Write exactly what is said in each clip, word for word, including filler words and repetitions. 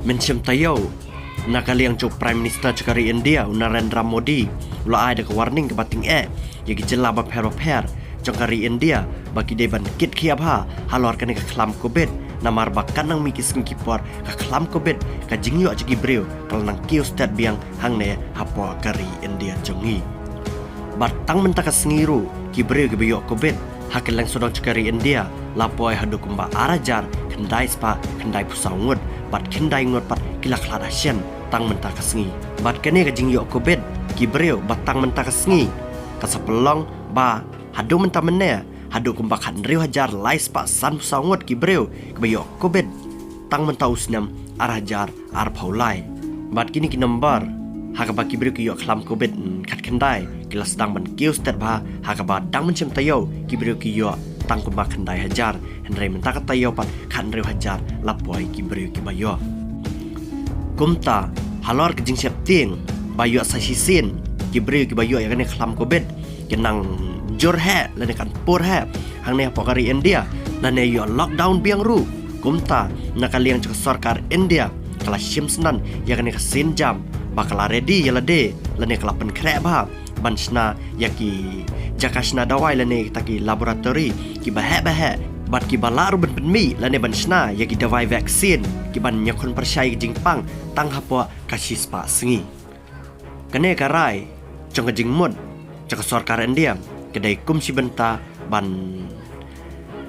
Mynshem taïew, na ka liang jong u Prime Minister jong ka ri India, u Narendra Modi, u la ai da ka warning kaba tyngeh ïa ki jylla bapher bapher jong ka ri India ba ki dei ban kit khia bha halor kane ka khlam Covid, namar ba katba nang mih ki sngi ki por ka khlam Covid, ka jingïoh jong ki briew ka la nang kiew stet biang hangne hapoh ka ri India jong ngi. Bad tang mynta ka sngi ruh ki briew kiba ïoh Covid ha kylleng sawdong jong ka ri India la poi haduh kumba ar hajar khyndai spah khyndai phew saw ngut, bad khyndai ngut pat ki la khlad ha shen tang mynta ka sngi. Bad kane ka jingïoh Covid ki briew ba tang mynta ka sngi ka sa pynlong ba haduh mynta mynne haduh kumba khathynriew hajar lai spah san phew saw ngut ki briew kiba ïoh Covid tang mynta u snem ar hajar arphew lai. Bad kine ki number ha kaba ki briew ki ïoh khlam Covid, mm, khatkhyndai ki la sdang ban kiew stet bha, ha kaba dang mynshem taïew ki briew ki ïoh tang kumba khyndai hajar, hynrei mynta ka taïew pat khathynriew hajar la poi ki briew kiba ïoh. Kumta halor ka jingsheptieng ba ïoh sa shisien ki briew kiba ïoh ïa kane ka khlam Covid, ki nang jur heh lane kan pur heh hangne hapoh ka ri India, lane ïoh lockdown biang ruh. Kumta na ka liang jong ka sorkar India ka la shim snem ïa kane ka sienjam ba ka la ready ïa lade lane ka la pynkhreh bha ban shna ïa ki jaka shna dawai lane kita ki laboratory kiba heh ba heh, bad kiba lah ruh ban pynmih lane ban shna ïa ki dawai vaccine ki ban ïakhun pyrshah ïa ka jingpang tang hapoh ka shispah sngi. Kane ka rai jong ka jingmut jong ka sorkar India ka dei kum shi bynta ban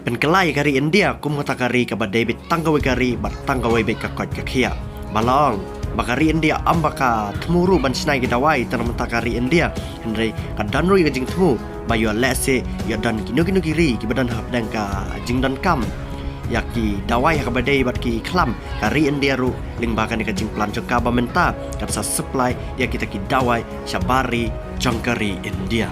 pynkylla ïa ka ri India kum kata ka ri kaba dei beit tang kawei ka ri bad tang kawei beit ka koit ka khiah. Ba la ong ba ka ri India ym ba ka thmu ruh ban shna ïa ki dawai tang na bynta ka ri India, hynrei ka don ruh ïa ka jingthmu ba ïoh lehse ïoh don kino kino ki ri kiba don hapdeng ka jingdonkam ïa ki dawai ha kaba dei bad ki khlam, ka ri India ruh lyngba kane ka jingplan jong ka ba mynta kan sa supply ïa kita ki dawai shabar ri jong ka ri India.